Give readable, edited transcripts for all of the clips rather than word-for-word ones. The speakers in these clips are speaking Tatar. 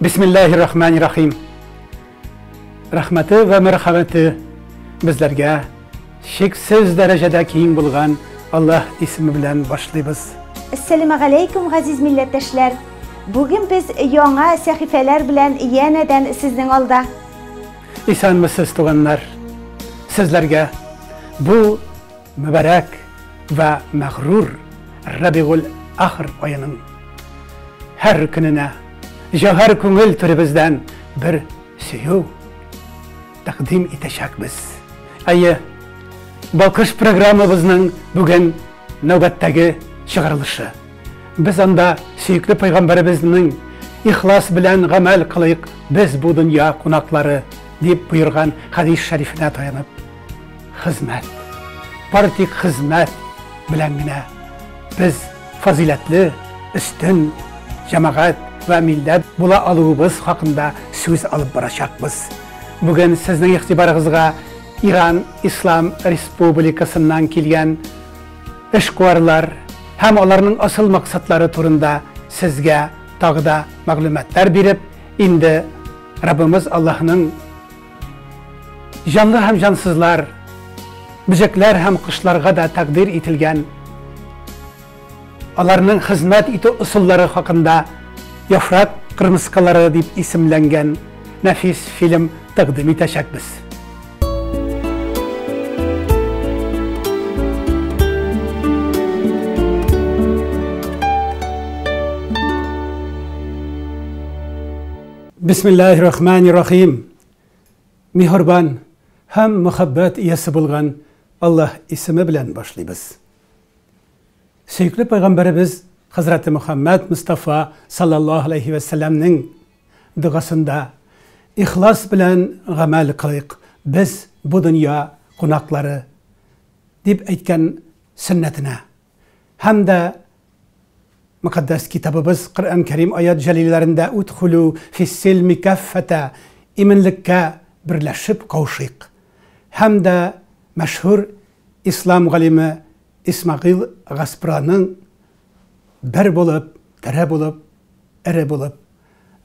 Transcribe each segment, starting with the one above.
Бисмиллаһир рахманир рахим. Рәхмәте вә мәрхәмәте безләргә чиксез дәрәҗәдә киң булган Аллаһ исеме белән башлыйбыз. Әссәламегаләйкүм, газиз милләттәшләр! Бүген без яңа сәхифәләр белән янәдән сезнең алда. Исәнмесез, туганнар! Сезләргә бу мөбарәк вә мәгърур Рабигуль Ахыр аеның һәр көненә җәүһәр күңел түребездән бер сөю тәкъдим итәчәкбез. Әйе, Балкыш программабызның бүген нәүбәттәге чыгарылышы. Без анда сөекле пәйгамбәребезнең ихлас белән гамәл кылыйк, без бу дөнья кунаклары дип боерган хәдис шәрифенә таянып, хезмәт, бары тик хезмәт белән генә без фазыйләтле, өстен җәмәгать вә милләт була алуыбыз хакында сүз алып барачакбыз. Бүген сезнең игътибарыгызга Иран Ислам Республикасыннан килгән эшкуарлар һәм аларның асыл максатлары турында сезгә тагы да мәгълүматлар биреп, инде Раббымыз Аллаһның Җанлы һәм җансызлар, бөҗәкләр һәм кошларга да тәкъдир ителгән аларның хезмәт итү ысуллары хакында Яфрак кырмыскалары дип исемләнгән нәфис фильм тәкъдим итәчәкбез. Бисмиллаһир рахманир рахим. Миһербан һәм мөхәббәт иясе булган Аллаһ исеме белән башлыйбыз. Сөекле пәйгамбәребез хәзрәте Мөхәммәд Мостафа саллаллаһу алейһи вә сәлләмнең догасында ихлас белән гамәл кылыйк, без бу дөнья кунаклары дип әйткән сөннәтенә һәм дә Мөкатдәс китабыбыз Коръән Кәрим аят җәлиләрендә Үдхулү фиссилми кәффәтә, иминлеккә берләшеп каушыйк. Һәм дә мәшһүр ислам галиме Исмәгыйл Гаспраның Бер булып, тере булып, эре булып,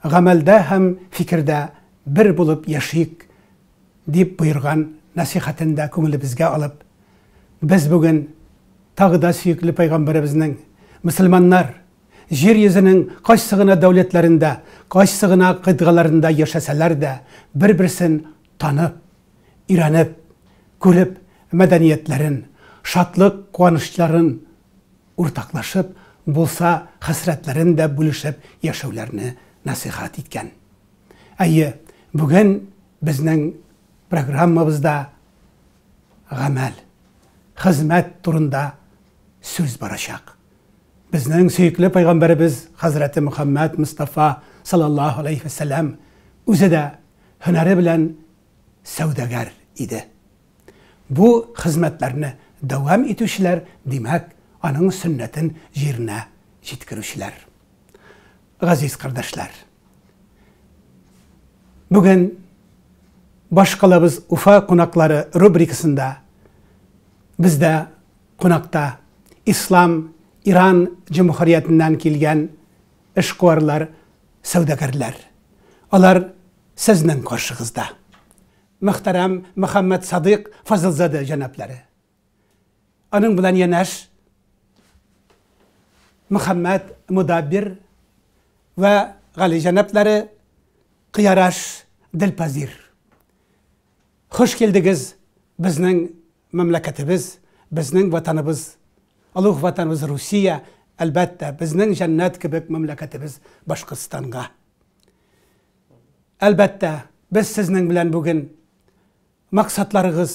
гамәлдә һәм фикердә бер булып яшик, дип боерган нәсыйхәтен дә күңелебезгә алып, без бүген тагы да сөекле пәйгамбәребезнең, Мөселманнар, җир йөзенең кайсы гына дәүләтләрендә, кайсы гына кыйтгаларында яшәсәләр дә, бер-берсен танып, өйрәнеп, күреп, мәдәниятләрен, шатлык-куанычларын уртаклашып, булса, хәсрәтләрен дә бүлешеп яшәүләрне нәсыйхәт иткән. Әйе, бүген безнең программабызда гамәл, хезмәт турында сүз барачак. Безнең сөекле пәйгамбәребез хәзрәте Мөхәммәд Мостафа саллаллаһу алейһи вә сәлләм үзе дә һөнәре белән сәүдәгәр иде. Бу хезмәтләрне дәвам итүчеләр, димәк, аның сөннәтен җиренә җиткерүчеләр. Газиз кардәшләр! Бүген Башкалабыз Уфа кунаклары рубрикасында бездә кунакта Ислам Иран Җөмһүриятеннән килгән эшкуарлар, сәүдәгәрләр. Алар сезнең каршыгызда. Мөхтәрәм Мөхәммәдсадыйк Фазылзадә җәнаплары. Аның белән янәш Мөхәммәд Мудаббир вә Гали җәнаплары Кыяраш Дилпазир. Хуш килдегез безнең мәмләкәтебез, безнең ватаныбыз, олуг ватаныбыз Русия, әлбәттә, безнең җәннәт кебек мәмләкәтебез Башкортстанга. Әлбәттә, без сезнең белән бүген максатларыгыз,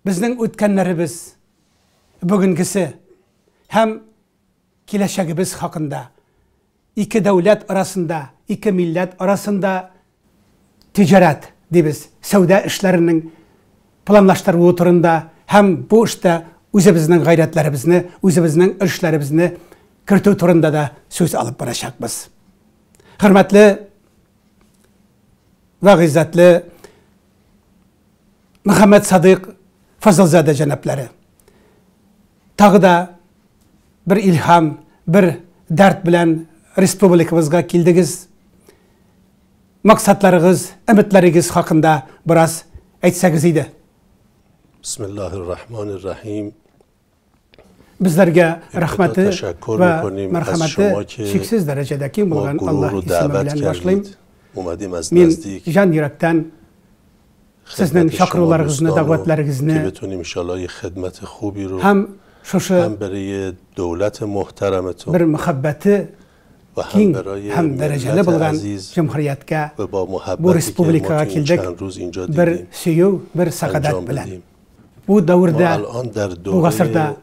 безнең үткәннәребез, бүгенгесе һәм киләчәгебез хакында, ике дәүләт арасында, ике милләт арасында тиҗарәт дибез, сәүдә эшләренең планлаштырылуы турында һәм бу эштә үзебезнең гайрәтләребезне, үзебезнең өлешләребезне кертү турында да сүз алып барачакбыз. Хөрмәтле вә гыйззәтле Мөхәммәд Садыйк Фазылзадә җәнаплары. Тагы да бер илһам, бер дәрт белән республикабызга килдегез? Максатларыгыз, өметләрегез хакында бераз әйтсәгез иде. Бисмиллаһир-рахманир-рахим. Безләргә рәхмәте вә мәрхәмәте чиксез дәрәҗәдә киң булган Аллаһ исеме белән башлыйм. Мин җан йөрәктән сезнең чакыруларыгызны, дәгъватларыгызны һәм шушы бер мәхәббәте киң һәм дәрәҗәле булган җөмһүрияткә, бу республикага килдек бер сөю, бер сәгадәт белән. Бу дәвердә, бу гасырда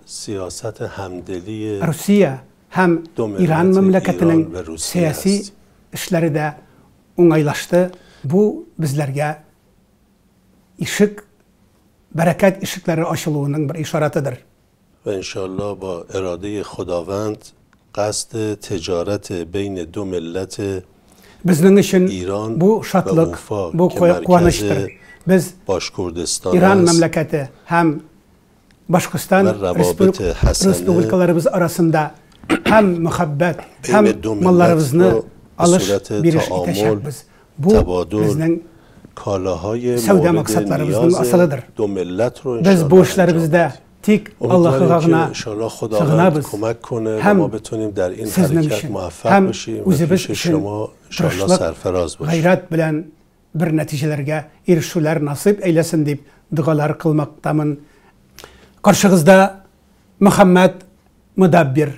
Русия һәм Иран мәмләкәтенең сәяси эшләре дә уңайлашты. Бу безләргә ишек, бәрәкәт ишекләре ачылуының бер ишаратыдыр. Вә иншалла ба ирадеи Худаванд касд тиҗарәт бейн ду милләт Безнең өчен Иран бу вә шатлык, Уфа бу ке мәркәзе куанычтыр. Без Башкурдыстан Иран аст мәмләкәте һәм Башкортстан вә равабите хәсәне республикаларыбыз арасында һәм мәхәббәт, һәм бейн ду милләт малларыбызны ро бе алыш сурәте биреш таамул, итәчәкбез. Бу табадул, безнең калаһае сәүдә морид максатларыбызның нияз асылыдыр. ду милләт ро Без бу иншалла анҗам эшләребездә бидим. тик Аллаһыга Умидварим ки гына иншалла Худаванд сыгынабыз күмәк куне вә һәм ма битуним дар ин сезнең хәрәкәт өчен муаффак һәм бишим вә үзебез пиши өчен шума иншалла тырышлык, сәрфәраз бошим. гайрәт белән бер нәтиҗәләргә ирешүләр насыйп әйләсен дип догалар кылмактамын. Каршыгызда Мөхәммәд Мөдәббир.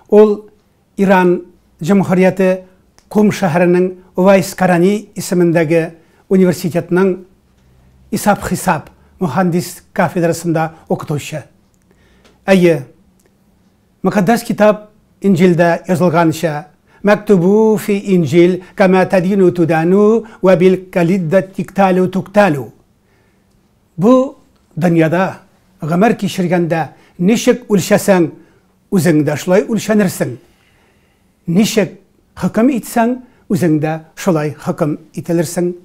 Ул Иран Җөмһүрияте Кум шәһәренең Увайс Карани исемендәге университетның исап-хисап мөхәндис кафедрасында укытучы. Әйе, Мөкатдәс китап Инҗилдә язылганча, Мәктүбү фи Инҗил, кәмә тәдину түдәнү, вә бил калиддә тикталү тукталү. Бу дөньяда гомер кичергәндә ничек үлчәсәң, үзең дә шулай үлчәнерсең. Ничек хөкем итсәң, үзең дә шулай хөкем ителерсең.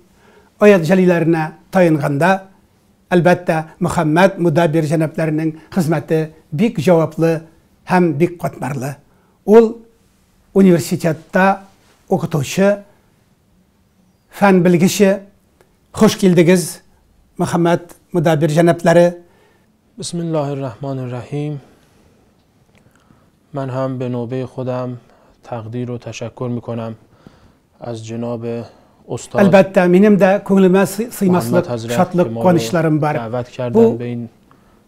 Аят җәлиләренә таянганда, әлбәттә, Мөхәммәд Мудабир җәнапләренең хезмәте бик җаваплы һәм бик катмарлы. Ул университетта укытучы, фән белгече. Хуш килдегез, Мөхәммәд Мудабир җәнапләре. Бисмиллаһир-рахманир-рахим. Ман һәм бе нобе худам тәкъдир ва тәшәккүр микунам аз җанабе устад Әлбәттә, минем дә күңелемә сыймаслык Мөхәммәд хәзрәт шатлык, ки ма ро куанычларым бар. дәгъват Бу кәрдән бе ин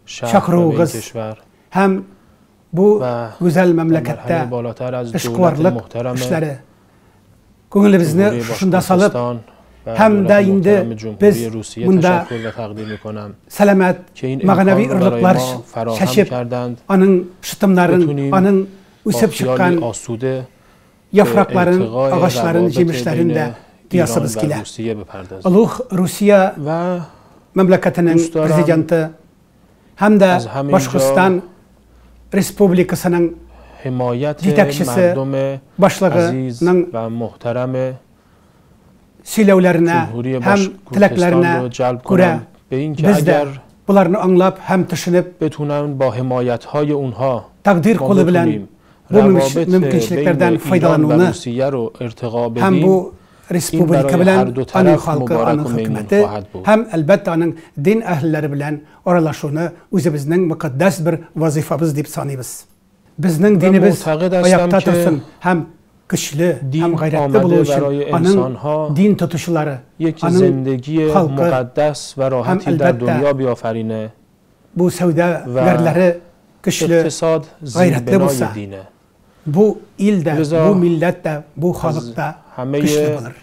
шәһр ва бе ин чакыруыгыз кишвәр һәм бу ва гүзәл дар мәмләкәттә мәрһәлә балатар аз дәүләте эшкуарлык мөхтәрәме эшләре күңелебезне Җөмһүри шушында салып, Башкортстан ва һәм дә дәүләте инде мөхтәрәме Җөмһүри без Русия монда тәшәккүр вә тәкъдим микунам сәламәт ки ин мәгънәви имкан ро барои орлыклар ма фароҳам чәчеп, кәрдәнд аның шытымнарын, битуним аның бо үсеп хыяли чыккан асуде яфракларын, иртигаи агачларын, равабити җимешләрен бейне дә тоясыбыз Иран ва килә. Русия бипардазим. Олуг Русия Ва мәмләкәтенең дусларым, президенты һәм дә аз һәм инҗа Башкортстан Республикасының һимаят җитәкчесе, мәрдүме башлыгының азиз ва мөхтәрәме сөйләүләренә Җөмһүри һәм Башкортстан теләкләренә ро җәлб күрә кунам. Бе ин ки без дә әгәр боларны аңлап һәм төшенеп бетунан бо һимаятҳои унҳо тәкъдир мо кулы белән бетуним бу равабит мөмкинчелекләрдән бейн Иран ва файдалануны Русия ро иртига һәм бедим, бу республика барои белән һәр ду аның тараф халкы, мубарак аның ва меймун хөкүмәте хоҳад буд. һәм, әлбәттә, аның дин әһелләре белән аралашуны үзебезнең мөкатдәс бер вазифабыз дип саныйбыз. Безнең Вә динебез мутагид астам аякта ки торсын һәм көчле дин һәм гайрәтле омаде булу өчен барои аның инсонҳо дин тотучылары, як аның зиндагие халкы муқаддас ва һәм, роҳати дар әлбәттә, дунё биофарине бу сәүдәгәрләре көчле, иқтисод гайрәтле зирбинои булса, дине. бу ил дә, Лиза бу милләт тә, бу халык та һәммәе көчле булыр.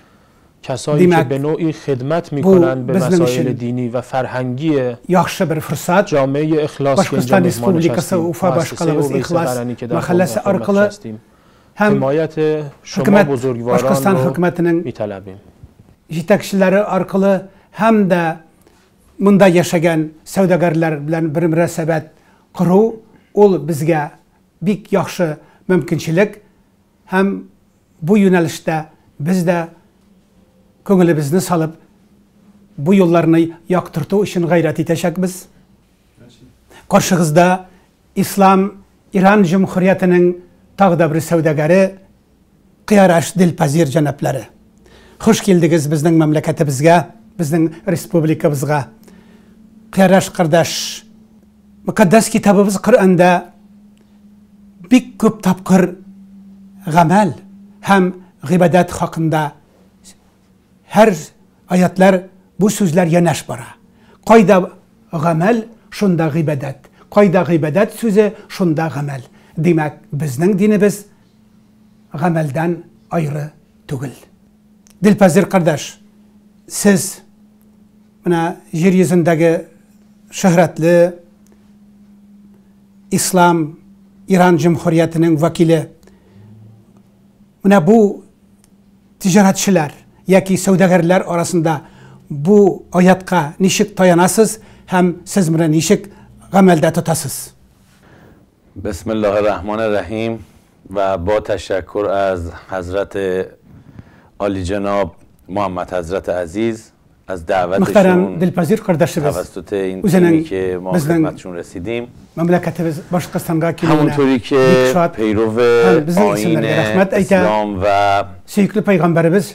کسایی Димәк, که به نوعی خدمت бу میکنند به безнең مسائل өчен дини ва фарҳангии яхшы бер форсат. ҷомеаи Ихлос ки инҷо Башкортстан меҳмон Республикасы нишастем, Уфа муассисаи башкалабыз Увайси Ихлас Қарани ки дар мәхәлләсе хидмат аркылы нишастем. һәм ҳимояти шумо хөкүмәт, бузургворон Башкортстан ро хөкүмәтенең миталабим. җитәкчеләре аркылы һәм дә монда яшәгән сәүдәгәрләр белән бер мөнәсәбәт кору ул безгә бик яхшы мөмкинчелек һәм бу юнәлештә без дә күңелебезне салып бу юлларны яктырту өчен гайрәт итәчәкбез. Каршыгызда Ислам Иран Җөмһүриятенең тагы да бер сәүдәгәре, Кыяраш Дилпазир җәнаплары. Хуш килдегез безнең мәмләкәтебезгә, безнең республикабызга. Кыяраш кардәш, мөкатдәс китабыбыз Коръәндә бик күп тапкыр гамәл һәм гыйбадәт хакында һәр аятлар бу сүзләр янәш бара. Кайда гамәл, шунда гыйбадәт. Кайда гыйбадәт сүзе, шунда гамәл. Димәк, безнең динебез гамәлдән айры түгел. Дилпазир кардәш, сез менә җир йөзендәге шөһрәтле Ислам Иран җөмһүриятенең вәкиле. Менә бу тиҗарәтчеләр яки сәүдәгәрләр арасында бу аятка ничек таянасыз һәм сез моны ничек гамәлдә тотасыз? بسم الله الرحمن الرحیم و با تشکر از حضرت عالی جناب محمد حضرت عزیز از Мөхтәрәм دعوتشون Дилпазир кардәшебез, توسط این үзенең تیمی که ما безнең خدمتشون رسیدیم мәмләкәтебез Башкортстанга килүенә همونطوری бик که шат. پیرو һәм безнең آیین исемнәргә рәхмәт әйтә. اسلام و Сөекле пәйгамбәребез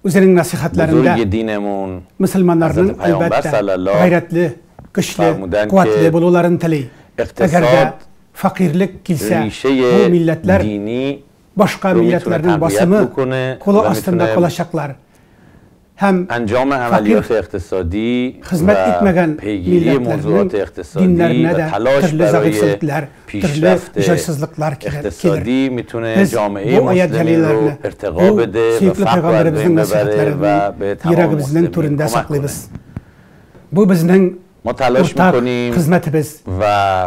үзенең насыйхатларында بزرگ دینمون мөселманнарның Хәзрәте Пәйгамбәр әлбәттә саллаллаһу гайрәтле, көчле, фәрмүдән куәтле ки, булуларын тели. Әгәр дә اقتصاد фәкыйрьлек килсә, бу ریشه милләтләр دینی башка رو میتونه милләтләрнең تقویت басымы بکنه кулы و астында میتونه калачаклар. Һәм انجام عملیات اقتصادی خدمت و etmegen پیگیری milletlerinin موضوعات اقتصادی dinlerine و de تلاش türlü برای zayıflıklar, türlü پیشرفت jaysızlıklar gelir. اقتصادی میتونه Biz جامعه bu ayet مسلمین رو celilerini, ارتقا bu بده و сөекле فقر رو از بین peygamberimizin ببره و nasihatlerini به تمام йөрәгебезнең مسلمین түрендә کمک کنه саклыйбыз. Бу безнең ما تلاش уртак میکنیم хезмәтебез. و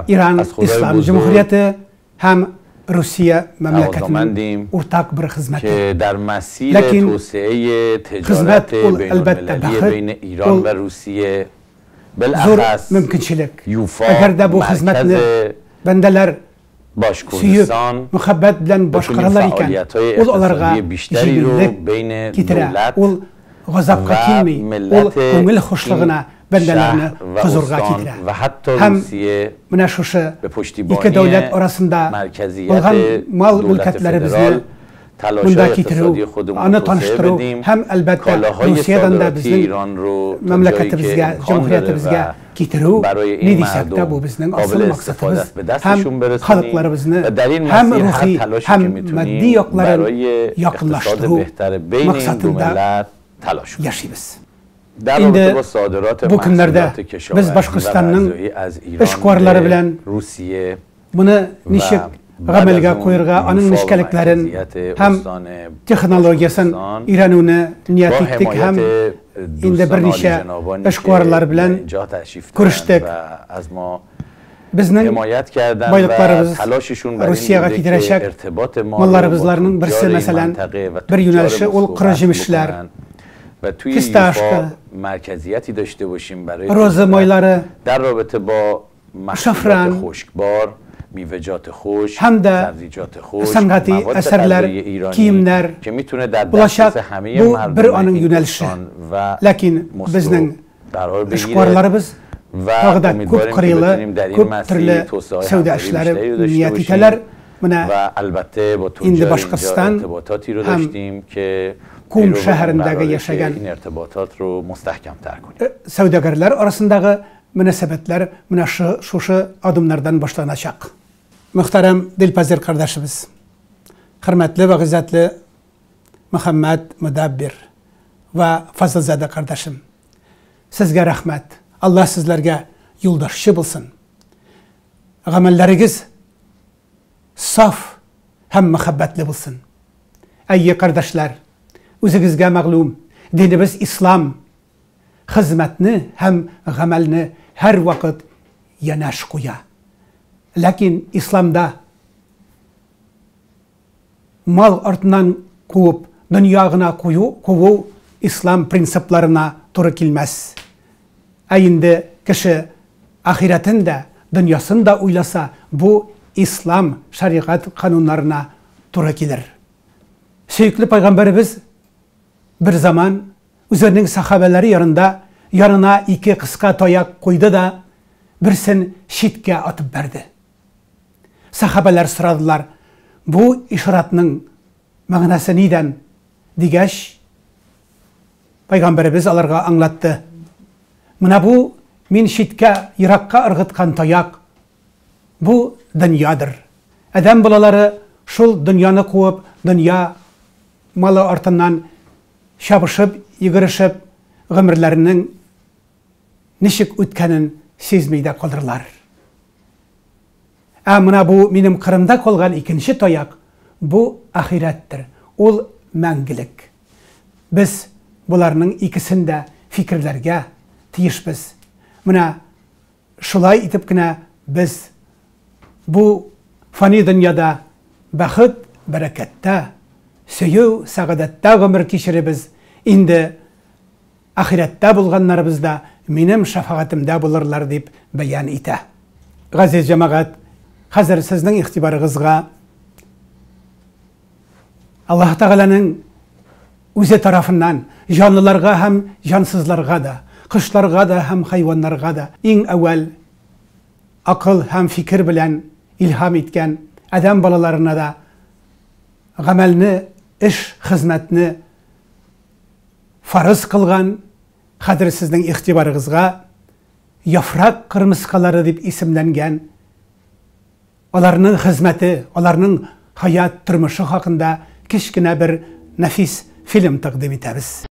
Иран از خدای Ислам بزرگ Җөмһүрияте һәм Русия мәмләкәтенең توازمندیم уртак бер хезмәте. که در مسیر لکن توسعه خدمت تجارت اول بین البته المللی بخت بین ایران اول و روسیه Зур بالاخص мөмкинчелек. یوفا Әгәр дә бу хезмәтне مرکز бәндәләр сөеп, باشکردستان мөхәббәт белән بتونیم башкаралар икән, فعالیت‌های ул аларга اقتصادی بیشتری رو җиңеллек بین китерә, دولت ул газапка و килми, ул ملت күңел این хушлыгына бәндәләрне شهر و хозурга استان китерә. و حتی Һәм روسیه менә шушы به ике پشتیبانی дәүләт арасында مرکزیت булган мал دولت мөлкәтләребезне فدرال تلاش монда های китерү, اقتصادی خودمون аны رو توسعه таныштыру بدیم һәм әлбәттә کالاهای Русиядән дә صادراتی безнең ایران رو تا جایی که мәмләкәтебезгә, امکان داره җөмһүриятебезгә و китерү برای ни این дисәк тә бу مردم безнең асыл قابل استفاده максатыбыз است به һәм دستشون برسونیم халыкларыбызны و در این һәм مسیر هر рухи تلاشی һәм که матди میتونیم якларын برای اقتصاد якынлаштыру بهتر بین این دو максатында ملت تلاش کنیم яшибез. در Инде رابطه با صادرات бу көннәрдә محصولات без کشاورزی و Башкортстанның غذایی از ایران эшкуарлары به белән روسیه Моны و ничек بعد از гамәлгә اون куярга, аның یوفا و нечкәлекләрен مرکزیت һәм استان технологиясен باشکردستان өйрәнүне ният با иттек һәм حمایت инде دوستان عالی берничә جنابانی که эшкуарлар در белән اینجا تشریف دارند күрештек. و از ما Безнең حمایت کردن و байлыкларыбыз تلاششون بر این Русиягә بوده که китерәчәк ارتباط ما رو با малларыбызларның берсе, تجار این мәсәлән, منطقه و бер تجار юнәлеше ул مسکو коры وصل җимешләр, بکنن و توی фисташка, یوفا مرکزیتی داشته باشیم برای роза تجارت. майлары, در رابطه با محصولات شفران، خشکبار میوه‌جات خشک هم ده سبزیجات خشک сәнгати مواد әсәрләр, غذایی ایرانی киемнәр که میتونه در булачак. دسترس همه Бу مردم бер аның این юнәлеше. استان و Ләкин مسکو безнең قرار بگیره эшкуарларыбыз و тагы да күп امیدواریم که кырлы, بتونیم در این күп مسیر төрле توسعه сәүдә همکاری эшләре بیشتری رو داشته ният باشیم итәләр. Менә و البته با инде تجار اینجا Башкортстан ارتباطاتی رو һәм داشتیم که Кум پیرو اون шәһәрендәге قراره که яшәгән این ارتباطات رو مستحکم تر کنیم сәүдәгәрләр арасындагы мөнәсәбәтләр менә шушы адымнардан башланачак. Мөхтәрәм Дилпазир кардәшебез, хөрмәтле вә гыйззәтле Мөхәммәд Мөдәббир вә Фазылзадә кардәшем, сезгә рәхмәт. Аллаһ сезләргә юлдашчы булсын. Гамәлләрегез саф һәм мәхәббәтле булсын. Әйе, кардәшләр, үзегезгә мәгълүм, динебез ислам хезмәтне һәм гамәлне һәр вакыт янәш куя. Ләкин исламда мал артыннан куып, дөнья гына кую, куу ислам принципларына туры килмәс. Ә инде кеше ахирәтен дә, дөньясын да уйласа, бу ислам шәригать кануннарына туры килер. Сөекле пайгамбәребез бер заман үзенең сахабәләре янында янына ике кыска таяк куйды да, берсен читкә атып бәрде. Сахабәләр сорадылар, бу ишаратның мәгънәсе нидән? Дигәч, Пәйгамбәребез аларга аңлатты. Менә бу мин читкә, еракка ыргыткан таяк, бу дөньядыр. Адәм балалары шул дөньяны куып, дөнья малы артыннан чабышып, йөгерешеп, гомерләренең ничек үткәнен сизми дә калырлар. Ә менә бу минем кырымда калган икенче таяк, бу ахирәттер, ул мәңгелек. Без боларның икесен дә фикерләргә тиешбез. Менә шулай итеп кенә без бу фани дөньяда бәхет, бәрәкәттә, сөю, сәгадәттә гомер кичеребез. Инде ахирәттә булганнарыбыз да минем шәфәгатемдә булырлар дип бәян итә. Газиз җәмәгать, хәзер сезнең игътибарыгызга Аллаһ Тәгаләнең үзе тарафыннан җанлыларга һәм җансызларга да, кошларга да һәм хайваннарга да иң әүвәл акыл һәм фикер белән илһам иткән адәм балаларына да гамәлне, эш, хезмәтне фарыз кылган, хәзер сезнең игътибарыгызга яфрак кырмыскалары дип исемләнгән аларның хезмәте, аларның хаят тормышы хакында кечкенә бер нәфис фильм тәкъдим итәбез.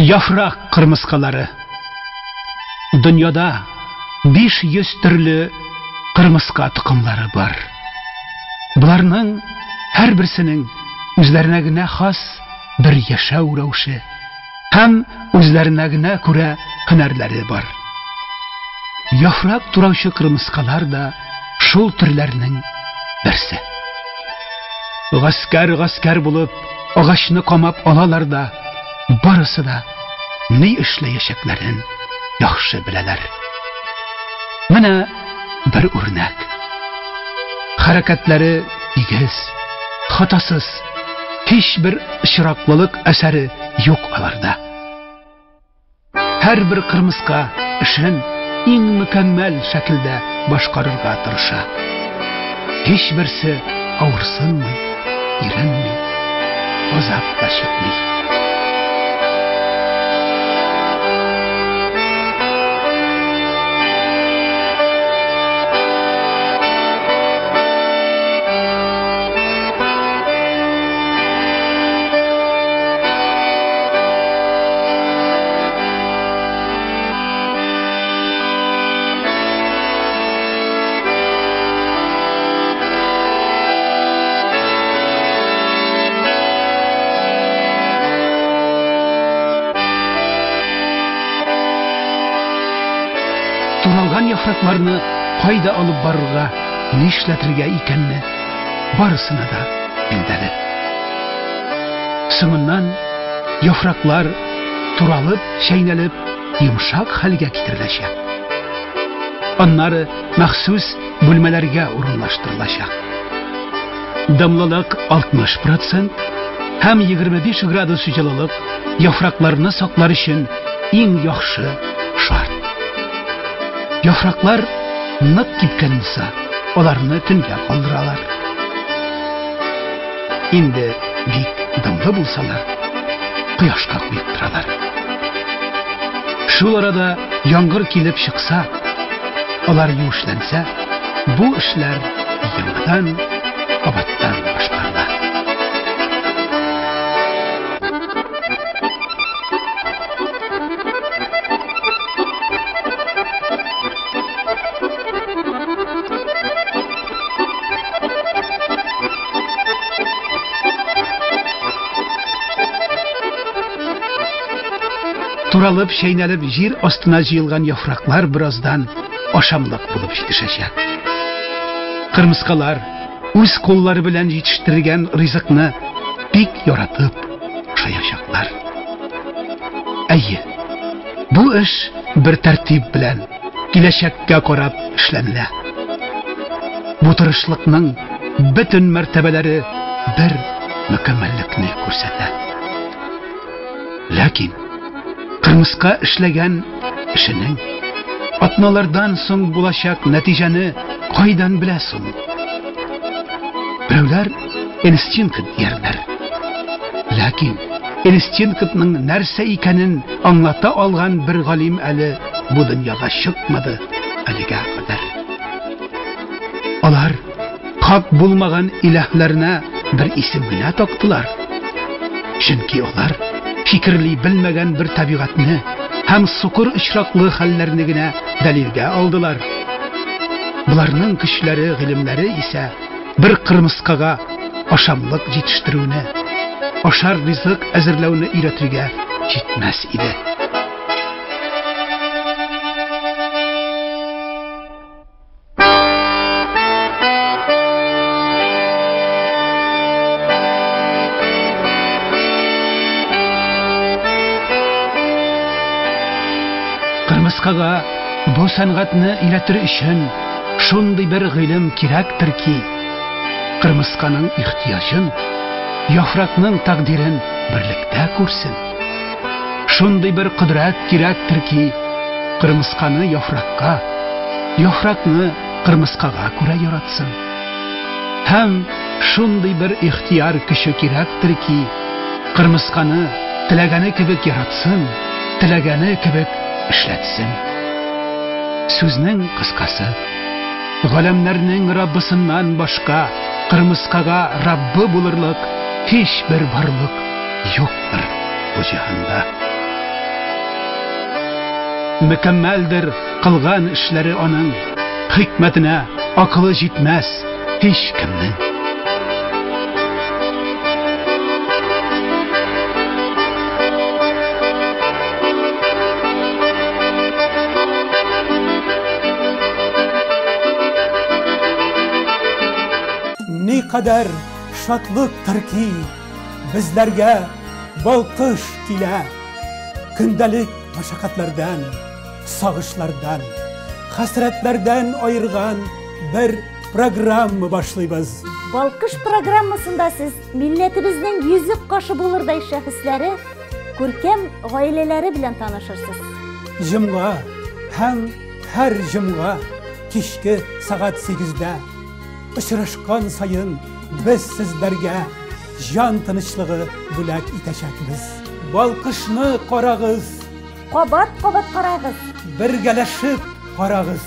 Яфрак кырмыскалары. Дөньяда 500 төрле кырмыска токымлары бар. Боларның һәрберсенең үзләренә генә хас бер яшәү рәвеше һәм үзләренә генә күрә һөнәрләре бар. Яфрак тураучы кырмыскалар да шул төрләрнең берсе. Гаскәр-гаскәр булып агачны камап алалар да, барысы да ни эшләячәкләрен яхшы беләләр. Менә бер үрнәк. Хәрәкәтләре тигез, хатасыз, һичбер очраклылык әсәре юк аларда. Һәрбер кырмыска эшен иң мөкәммәл шәкелдә башкарырга тырыша. Һичберсе авырсынмый, иренми, азап та чикми. Туралган яфракларны кайда алып барырга, нишләтергә икәнне барысына да билгеле. Соңыннан яфраклар туралып, чәйнәлеп, йомшак хәлгә китереләчәк. Аннары махсус бүлмәләргә урынлаштырылачак. Дымлылык 60% һәм 25 градус җылылык яфракларны саклар өчен иң яхшы шарт. Яфраклар нык кипкән булса, аларны төнгә калдыралар. Инде бик дымлы булсалар, кояшка куеп торалар. Шул арада яңгыр килеп чыкса, алар юешләнсә, бу эшләр яңадан кабаттан башкарыла. Туралып, чәйнәлеп җир астына җыелган яфраклар бераздан ашамлык булып җитешәчәк. Кырмыскалар үз куллары белән җитештергән ризыкны бик яратып ашаячаклар. Әйе, бу эш бер тәртип белән, киләчәккә карап эшләнелә. Бу тырышлыкның бөтен мәртәбәләре бер мөкәммәллекне күрсәтә. Ләкин кырмыска эшләгән эшенең атналардан соң булачак нәтиҗәне кайдан белә соң? Берәүләр инстинкт диярләр. Ләкин инстинктның нәрсә икәнен аңлата алган бер галим әле бу дөньяга чыкмады әлегә кадәр. Алар хак булмаган илаһларына бер исем генә тактылар. Чөнки алар фикерли белмәгән бер табигатьне һәм сукыр очраклы хәлләрне генә дәлилгә алдылар. Боларның көчләре, гыйлемнәре исә бер кырмыскага ашамлык җитештерүне, ашар ризык әзерләүне өйрәтергә җитмәс иде. Кырмыскага бу сәнгатьне өйрәтер өчен шундый бер гыйлем кирәктер ки, кырмысканың ихтыяҗын, яфракның тәкъдирен берлектә күрсен. Шундый бер кодрәт кирәктер ки, кырмысканы яфракка, яфракны кырмыскага күрә яратсын. Һәм шундый бер ихтыяр көче кирәктер ки, кырмысканы теләгәне кебек яратсын, теләгәне кебек эшләтсен. Сүзнең кыскасы, галәмнәрнең Раббысыннан башка кырмыскага Раббы булырлык һичбер барлык юктыр бу җиһанда. Мөкәммәлдер кылган эшләре аның, хикмәтенә акылы җитмәс һичкемнең. Никадәр шатлыктыр ки, безләргә балкыш килә. Көндәлек мәшәкатьләрдән, сагышлардан, хәсрәтләрдән аерган бер программа башлыйбыз. Балкыш программасында сез милләтебезнең йөзек кашы булырдай шәхесләре, күркәм гаиләләре белән танышырсыз. Җомга һәм һәр җомга кичке сәгать 8-дә очрашкан саен без сезләргә җан тынычлыгы бүләк итәчәкбез. Балкышны карагыз. Кабат-кабат карагыз. Бергәләшеп карагыз.